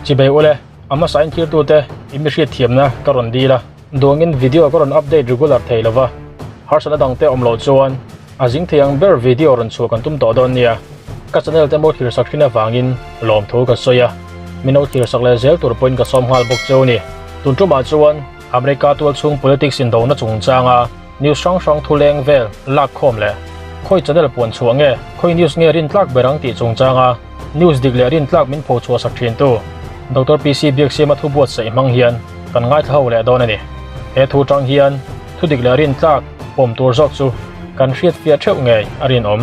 Chibei ule, a hmasa in thirtute i mi hriatthiamna ka rawn dil a, duangin video ka rawn update regular thei lova, harsatna dangte awm loh chuan a zing thei ang ber video rawn chhuah kan tum tawh dawn nia. Ka channel te maw thirsak thin avangin lawmthu ka sawi a, min lo thirsak leh zel tur pawhin ka sawm nghal bawk cheu ni. Tun tumah chuan America tualchhung politics indona chungchanga News hrang hrang thu leng vel lak khawm leh khawi channel puan chhuah nge, khawi news nge rin tlak ber ang tih chungchanga news dik leh rin tlak min pho chhuah sak thin tu Doctor PC Biaksiama thu buatsaih hmang hian kan ngaithla ho leh dawn a ni. He thu tang hian thu dik leh rin tlak pawm tur zawk chu kan hriat fiah theuh ngei a rinawm.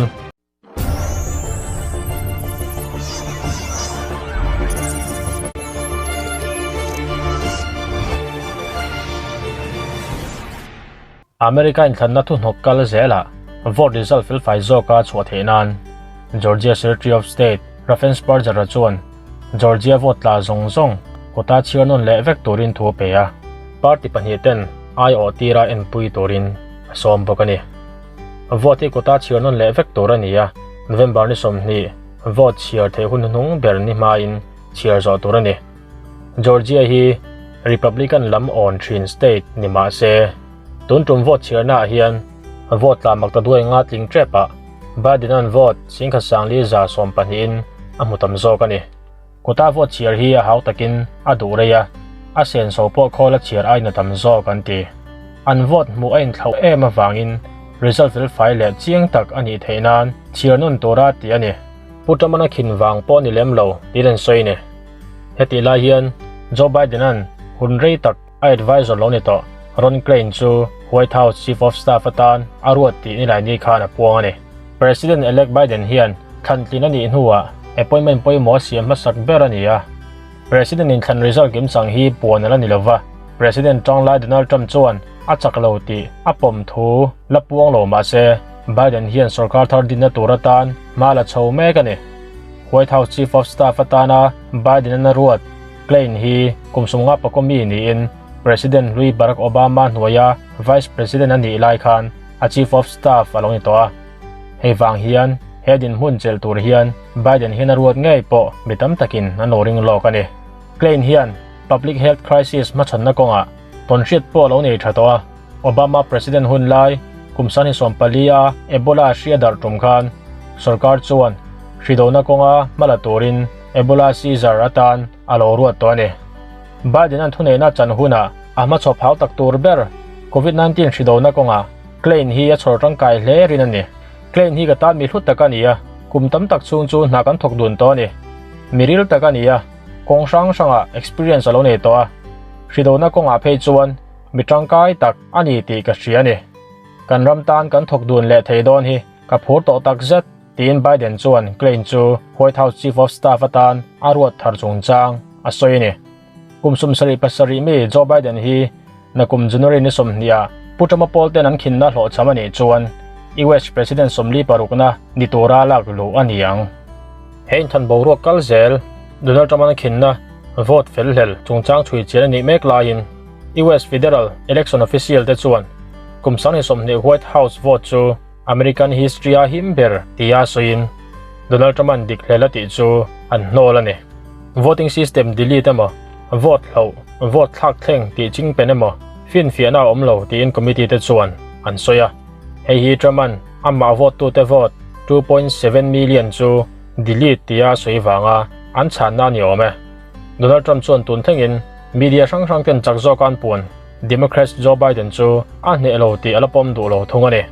America inthlanna thuhnawk kal zelah vote result felfai zawka chhuah theih nan Georgia Secretary of State Raffensperger-a chuan Georgia vote tla zawng zawng kawta chhiar nawn leh vek turin thu a pe a, party pahnihten aiawh tira enpui turin a sawm bawk a ni. Vote hi kawta chhiar nawn leh vek tur a ni a, November ni 20 vote chhiar theih hun hnuhnung ber ni hmain chhiar zawh tur a ni. Georgia hi Republican lam awn thin state ni mah se, tun tum vote chhiarnaah hian vote tla mak ta duai nga tling tep ah Biden-a'n vote 1,112 in a hmu tam zawk a ni. Kawta vote chhiar hi a hau takin a duh rei a, a senso pawh khawl a chhiar aiin a tam zawk an ti. An vote hmuh a inthlauh em avangin result felfai leh chiang tak a nih theih nan chhiar nawn tura tih a ni. Pu Truman-a khin vang pawh ni lem lo tiin an sawi a ni. Hetih lai hian Joe Biden-a'n hun rei tak a advisor lo ni tawh Ron Klain chu White House Chief of Staff atan a ruat tih Nilaini khan a puang a ni. President-elect Biden hian thlantlin a nih hnuah appointment pawimawh a siam hmasak ber a ni a. President inthlan result kimchang hi puan a la ni lova, President tanglai Donald Trump chuan a chak lo tih a pawm thu la puang lo mah se, Biden hian sorkar thar dinna tur atan hma la chho mek a ni. White House Chief of Staff atana Biden-an a ruat Klain hi kum 50 pakua mi niin President hlui Barack Obama hnuaia Vice President a nih lai khan a Chief of Staff a lo ni tawh a. Hei vang hian he dinhmun chelh tur hian Biden hian a ruat ngei pawh mi tam takin an lo ring lawk a ni. Klain hian public health crisis hmachhawnna kawngah tawnhriat pawh a lo nei tha tawh a. Obama President hun lai kum 24 a Ebola hri a darh tum khan sorkar chuan hridona kawnga hma la turin Ebola Caesar atan a lo ruat tawh a ni. Biden-a'n thuneihna chan hunah a hmachhawp hau tak tur ber Covid-19 hridona kawngah Klain hi a chhawr tangkai hle rin a ni. Klain hi ka tan mi hlu tak a ni a, kum tam tak chhung chu hna kan thawk dun tawh a ni. Mi ril tak a ni a, kawng hrang hrangah experience a lo nei tawh a. Hridona kawngah phei chuan Mi tangkai tak a ni tih ka hria a ni. Kan ram tan kan thawk dun leh thei dawn hi ka phur tawh tak zet, tiin Biden chuan Klain chu White House Chief of Staff atan a ruat thar chungchang a sawi a ni. Kum 77 mi Joe Biden hi nakum January ni 20 ah Pu Trump-a pawl ten an khinna hlawhchham a nih chuan US President 46na ni tura lak luh a ni ang. He inthan boruak kal zel Donald Trump-a'n a khinna vote fel hlel chungchang chhui chian a nih mek laiin US Federal Election Official te chuan kum 20 White House vote chu American history a him ber tia sawiin Donald Trump-a'n dik hlel a tih chu an hnawl a ni. Voting system delete emaw, vote hloh, vote thlak thleng tih chingpen emaw finfiahna a awm lo tiin committee te chuan an sawi a. Hei hi Trump-a'n amah vote tute vote 2.7 million chu delete tia sawi vanga an chhanna a ni awm e. Donald Trump chuan tun thlengin media hrang hrang ten chak zawk an puan Democrats Joe Biden chu a hneh lo tih a la pawm duh lo thung a ni.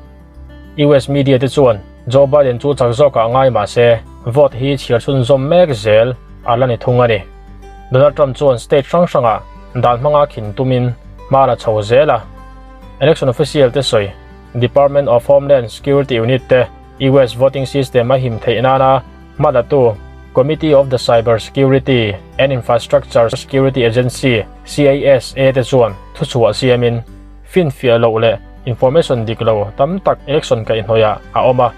US media te chuan Joe Biden chu chak zawkah ngai mah se vote hi chhiar chhunzawm mek zel a la ni thung a ni. Donald Trump chuan state hrang hrangah dan hmanga khin tumin hma la chho zel a. Election official te sawi Department of Homeland Security unit te US voting system a him theih nana hma latu Committee of the Cyber Security and Infrastructure Security Agency, CISA, te chuan thuchhuah siamin finfiah loh leh information dik lo tam tak election kaihhnawihah a awm a.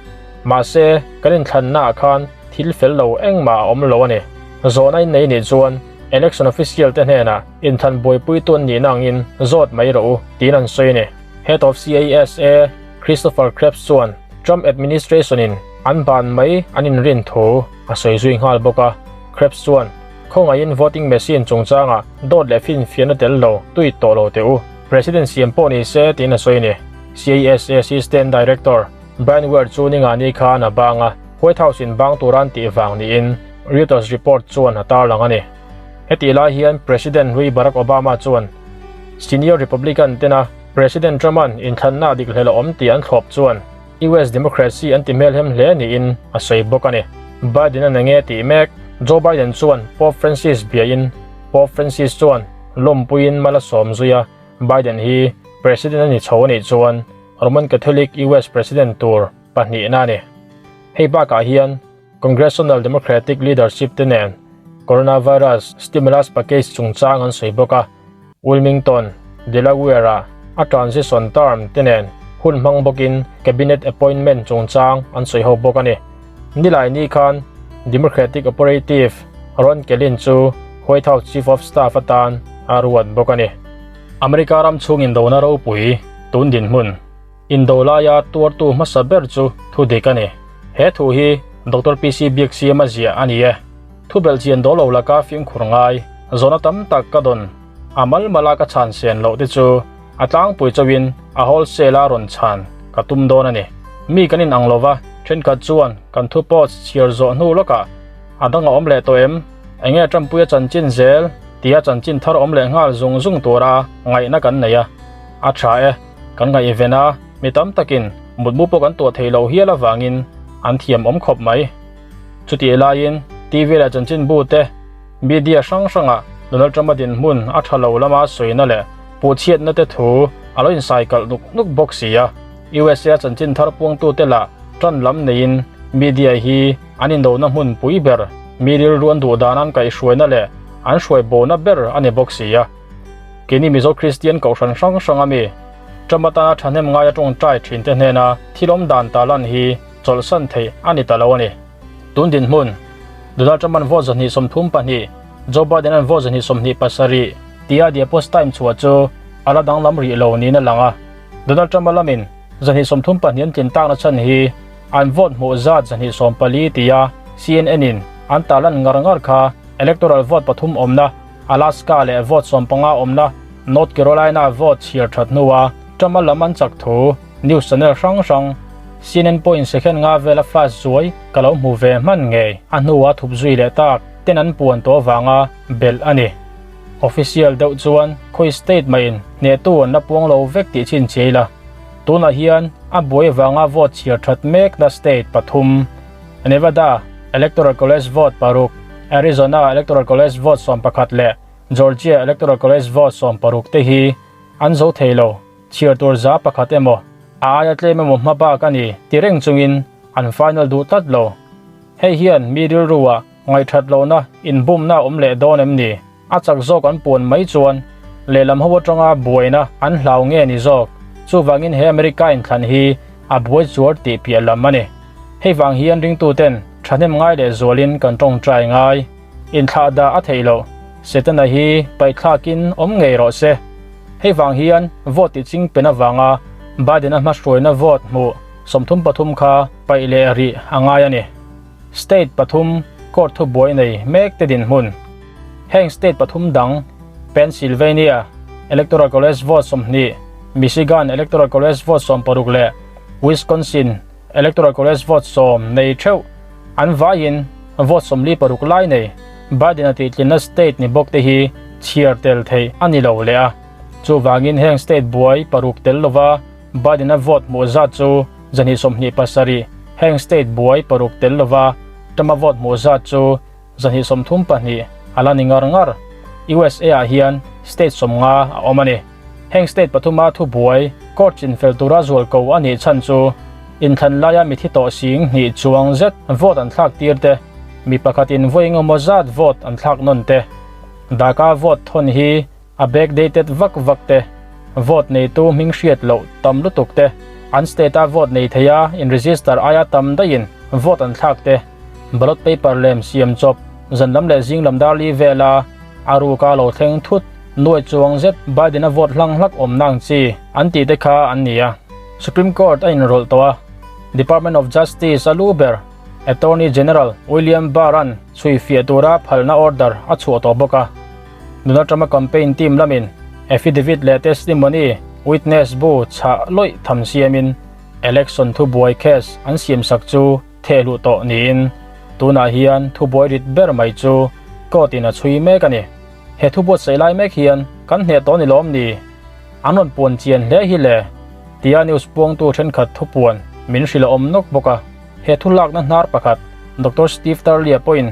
Mahse, kan inthlannaah khan thil fel lo engmah a awm lo a ni. Zawhna in nei nih chuan election official te hnenah inthlan buaipuitu an nihna angin zawt mai rawh u tiin an sawi a ni. Head of CISA Christopher Krebs chuan Trump administration-in an ban mai an inrin thu a sawi zui nghal bawk a. Krebs chuan. Khawngaihin voting machine chungchangah dawt leh finfiahna tel lo tweet tawh lo teh u. President siam pawh ni se tiin a sawi a ni. CISA Assistant Director Brian Ware chu ningani khan a bang a, White House in bang tura an tih vang niin Reuters report chuan a tarlang a ni. Hetih lai hian President hlui Barack Obama chuan Senior Republican tena President Trump-a'n inthlanna dik hlel a awm tih an thlawp chuan US democracy an ti hmelhem hle niin a sawi bawk a ni. Biden-a na nge tih mek? Joe Biden chuan Pope Francis biain Pope Francis chuan lawmpuiin mal a sawm zui a, Biden hi President a ni chho a nih chuan Roman Catholic US President tur pahnihna a ni. Hei bakah hian Congressional Democratic leadership te nen coronavirus stimulus package chungchang an sawi bawk a, Wilmington, Delaware-ah a transition term te nen hun hmang bawkin cabinet appointment chungchang an sawi ho bawk a ni. Nilai ni khan Democratic operative Ron Kellin chu White House Chief of Staff atan a ruat bawk a ni. America ram chhung indona ropui tun dinhmun. Indo laia tuartu hmasa ber chu thu dik a ni. He thu hi Doctor PC Biaksiama ziah a ni e. Thu belhchian dawl lo laka fimkhur ngai, zawhna tam tak ka dawn. A mal mala ka chhan sen loh te chu a tlangpui chauhin a wholesale a rawn chhan ka tum dawn a ni. Mi kan inang lo va, thenkhat chuan kan thu post chhiar zawh hnu lawkah a dang a awm leh tawh em? Enge Trumpuia chanchin zel tia chanchin thar awm leh nghal zung zung tura ngaihna kan nei a, a tha e. Kan ngaihven a, mi tam takin mutmu pawh kan tuah thei lo hial avangin an thiam awm khawp mai. Chutih laiin TV leh chanchinbu te, media hrang hrangah Donald Trump-a dinhmun a tha lo lama sawina leh puhchhiatna te thu a lo insaikalh nuk nuk bawk si a. USA chanchin thar puangtute lah tan lam neiin media hi an indona hmun pui ber, mi rilru an duh dan an kaihhruaina leh an hruaibona ber a ni bawk si a. Keini Mizo Kristian kohhran hrang hrang ami Trump atana thahnem ngaia tawngtai thinte hnena thil awm dan ta lan hi chawlhsan theih a ni ta lo a ni. Tun dinhmun, Donald Trump an vote 232, Joe Biden an vote 227 tia The Post Time chhuah chu a la danglam rih lo niin a lang a. Donald Trump a lamin 232 an tlin takna chhan hi an vote hmuh zat 240 tia CNN in an tarlan ngar ngar kha electoral vote pathum awmna Alaska leh vote 15 awmna North Carolina vote chhiar that hnua Trump-a lam an chak thu news channel hrang hrang CNN pawhin second nga vela flash zuai ka lo hmu ve hman ngei a hnua thup zui leh tak ten an puan tawh avanga belh a ni. Official deuh chuan khawi state mahin hnehtu an la puang lo vek tih chhin chiai la. Tunah hian a buai avanga vote chhiar that mekna state pathum Nevada Electoral College vote paruk, Arizona Electoral College vote 11 leh Georgia Electoral College vote 16 te hi an zo thei lo. Chhiar tur za pakhat emaw, a aia tlem emaw hma bak a ni ti reng chungin an final duh tlat lo. Hei hian mi rilruah ngaihthat lohna inbumna a awm leh dawn em ni? A chak zawk an puan mai chuan lehlam ho atanga buaina an hlau nge ni zawk? Chuvangin he America inthlan hi a buai chuar tih piah lam a ni. Hei vang hian ringtuten thahnem ngai leh zualin kan tawngtai ngai. Inthlah dah a theih loh. Setana hi paihthlakin awm ngei rawh se. Hei vang hian vote ti ching pen avanga Biden-a hmahruaina vote hmuh 33 kha paih leh rih a ngai a ni. State pathum court thubuai nei mek te dinhmun. Heng state pathum dang Pennsylvania Electoral College vote 20, Michigan Electoral College vote 16 leh Wisconsin Electoral College vote 10 nei theuh an vaiin vote 46 lai nei Biden-a tihtlinna state ni bawk te hi chhiar tel theih a ni lo leh a. Chuvangin heng state buai paruk tel lova Biden-a vote hmuh zat chu 227, heng state buai paruk tel lova Trump-a vote hmuh zat chu 232 a la ni ngar ngar. USA-ah hian state 50 a awm a ni. Heng state pathuma thubuai court chinfel tura zualko a nih chhan chu inthlan laia mithi tawh sing hnih chuang zet vote an thlak tir te, mi pakhatin vawi engemaw zat vote an thlak nawn te, daka vote thawn hi A backdated vak vak te, vote neitu hming hriat loh tam lutuk te, an state a vote nei thei a in register aia tam daihin vote an thlak te, ballot paper lem siam chawp zan lam leh zing lam dar li vela a ruka lo thleng thut nuai chuang zet Biden a vote hlang hlak awm nang chi an tih te kha an ni a. Supreme Court a inrawlh tawh a, Department of Justice a lu ber. Attorney General William Barr-a'n chhui fiah tura phalna order a chhuah tawh bawk a. Donald Trump-a campaign team lamin affidavit leh testimony, witness bu, chhah lawih tham siamin election thubuai case an siamsak chu thehluh tawh niin tunah hian thubuai rit ber mai chu court in a chhui mek a ni. He thubuatsaih lai mek hian kan hneh tawh ni lawm ni? An rawn puan chian hle hi le? Tia news puangtu thenkhat thupuan min hrilh a awm nawk bawk a. He thu lakna hnar pakhat Doctor Steve Turley-a pawhin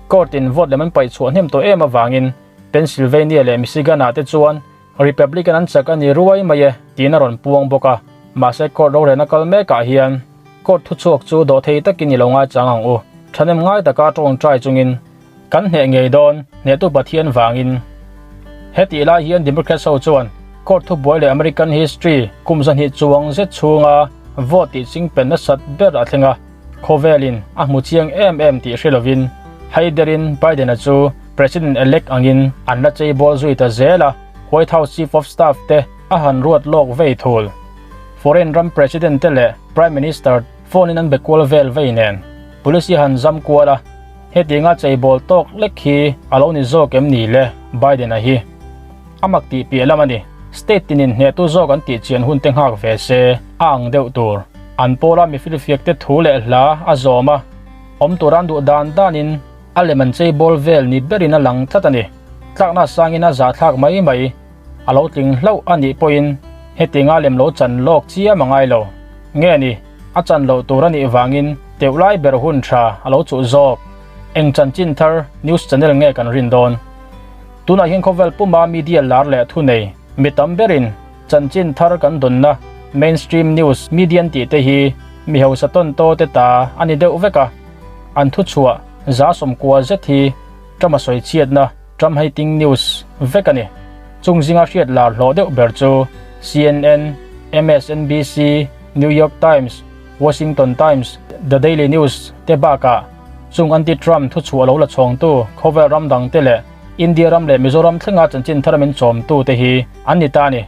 court in vote lem an paih chhuah hnem tawh em avangin Pennsylvania leh Michigan-ah te chuan Republican an chak a ni ruai mai e tiin a rawn puang bawk a. Mahse court rorelna kal mekah hian court thuchhuak chu dawhthei takin i lo ngaichang ang u. Thahnem ngai taka tawngtai chungin Kan hneh ngei dawn, hnehtu Pathian vangin. Hetih lai hian Democrats ho chuan court thubuai leh American history kum zahnih chuang zet chhunga vote tih chingpen nasat ber a thleng a, khawvelin a hmu chiang em em tih hre lovin haiderin Biden-a chu President-elect angin an la cheibawl zui ta zel a, White House Chief of Staff te a han ruat lawk vei thul. Foreign ram President te leh Prime Minister phone in an be kual vel vei nen Police hi han zam kual a, Hetianga cheibawl tawk lek hi a lo ni zawk em ni le Biden-a hi? A mak tih piah lam a ni. State tinin hnehtu zawk an tih chian hun te nghak ve se a ang deuh tur. An pawla mi filfiak te thu leh hla a zawm a, awm tur an duh dan danin a lem an cheibawl vel ni berin a lang tlat a ni. Tlakna sangin a zahthlak mai mai a lo tling hlauh a nih pawhin hetianga lem lo chan lawk chiam a ngai lo. Nge ni? A chan loh tur a nih vangin teuh lai ber hun tha a lo chuh zawk. Eng chanchin thar news channel nge kan rin dawn? Tunah hian khawvel puma media lar leh thunei mi tam berin chanchin thar kan dawnna mainstream news median tih te hi mi hausa tawn taw te ta a ni deuh vek a. An thuchhuah 190 zet hi Trump a sawi chhiatna Trump hating news vek a ni. Chung zinga hriat lar hlawh deuh ber chu CNN, MSNBC, New York Times, Washington Times, The Daily News te bakah chung anti-Trump thuchhuah lo la chhawngtu khawvel ram dangte leh India ram leh Mizoram thlenga chanchin thar min chawmtu te hi an ni ta a ni.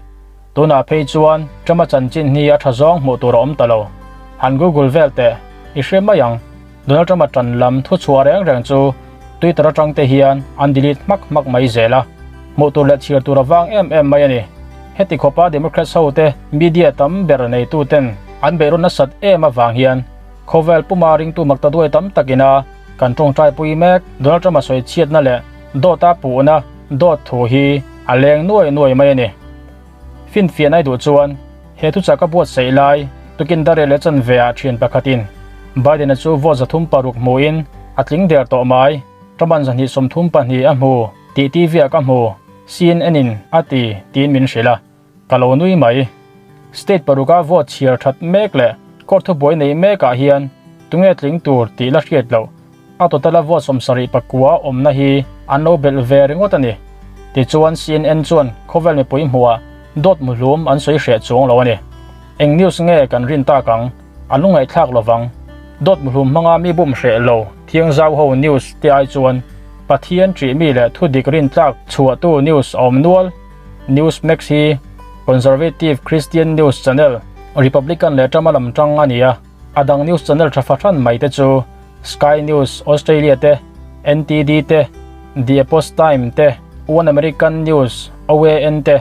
Tunah phei chuan Trump-a chanchin hi a tha zawng hmuh tur a awm ta lo. Han Google vel teh i hre mai ang. Donald Trump-a tan lam thuchhuah reng reng chu Twitter atang te hian an delete hmak hmak mai zel a, hmuh tur leh chhiar tur a vang em em mai a ni. Heti khawpa Democrats ho te media tam ber neitu ten an beihrawn nasat em avang hian khawvel puma ringtu makta duai tam takina kan tawngtaipui mek Donald Trump-a sawi chhiatna leh dawta puhna dawt thu hi a leng nuai nuai mai a ni. Finfiah nai duh chuan he thuchah ka buatsaih lai tukin Darrell leh chanve ah thian pakhatin Biden-a chu vote 306 hmuhin a tling der tawh mai. Trump-a'n 232 a hmu tih TV-ah ka hmu, CNN-in a ti tiin min hrilh a, ka lo nui mai. State paruka vote chhiar that mek leh court thubuai neih mekah hian tunge tling tur tih la hriat loh. A total-a vote 79 awmna hi an lo belh ve ringawt a ni. Tichuan CNN chuan khawvel mipui hmuhah dawt muhlum an sawi hreh chuang lo a ni. Eng news nge kan rin tak ang? A lungngaihthlak lovang. Dawt muhlum hmanga mi bum hreh lo thiangzau ho news te ai chuan Pathian ṭih mi leh thudik rintlak chhuahtu news a awm nual. Newsmax hi Conservative Christian news channel, Republican leh Trump-a lam ṭang a ni a. A dang news channel tha fahran mai te chu Sky News Australia te, NTD te, The Epoch Time te, One American News, OAN, te,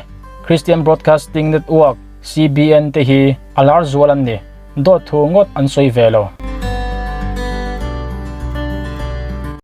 Christian Broadcasting Network, CBN, te hi a lar zual an ni. Dawt thu ngawt an sawi ve lo.